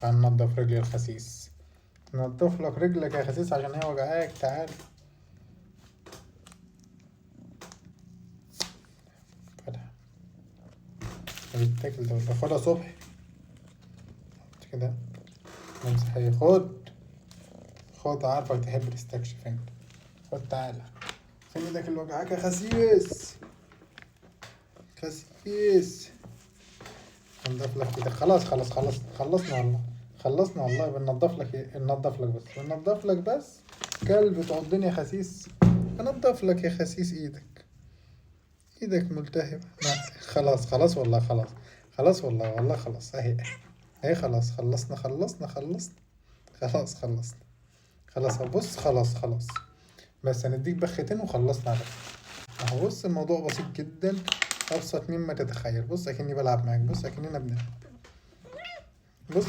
تعال ننضف رجلي الخسيس. ننضف لك رجلك يا خسيس عشان هي وجعاك. تعال فتح بيتاكل ده، باخدها صبح كده نمسح. ايه خد خد، عارفك تحب تستكشف انت. خد تعالى، فين ايدك اللي وجعاك يا خسيس؟ خسيس ننضف لك ايدك. خلاص خلاص خلاص خلصنا والله، خلصنا والله. بننضف لك ايه؟ بننضف لك بس، بننضف لك بس. كلب تعضني يا خسيس، بنضف لك يا خسيس ايدك، ايدك ملتهبة. لا خلاص خلاص والله، خلاص خلاص والله، والله خلاص اهي اهي، خلاص خلصنا خلصنا خلصنا خلاص خلصنا خلاص. بص خلاص خلاص، بس هنديك بختين وخلصنا على كده. اهو بص الموضوع بسيط جدا، ابسط مما تتخيل. بص اكني بلعب معاك، بص اكننا بنلعب. بص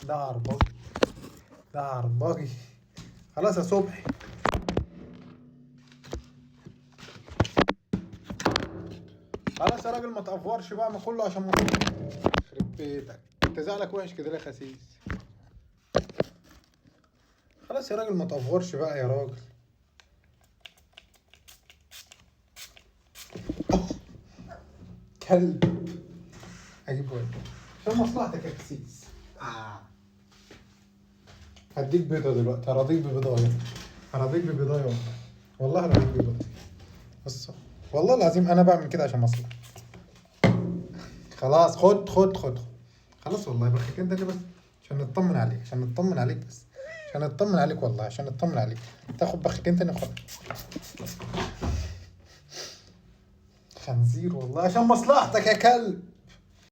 ده عرباجي، ده عرباجي. خلاص يا صبحي. خلاص يا راجل ما تأفورش بقى، ما كله عشان ما يخرب بيتك. انت زعلك وحش كده ليه يا خسيس؟ خلاص يا راجل ما تأفورش بقى يا راجل. كلب اجيب ولد عشان مصلحتك يا خسيس. هديك بيضة دلوقتي، هرضيك ببيضاية، هرضيك ببيضاية والله، والله هرضيك ببيضاية. بص والله العظيم انا بعمل كده عشان مصلحتك. خلاص خد خد خد خلاص والله، بختين تاني بس عشان نطمن عليك، عشان نطمن عليك بس، عشان نطمن عليك والله، عشان نطمن عليك. تاخد بختين تاني وخلاص. خنزير والله عشان مصلحتك يا كلب.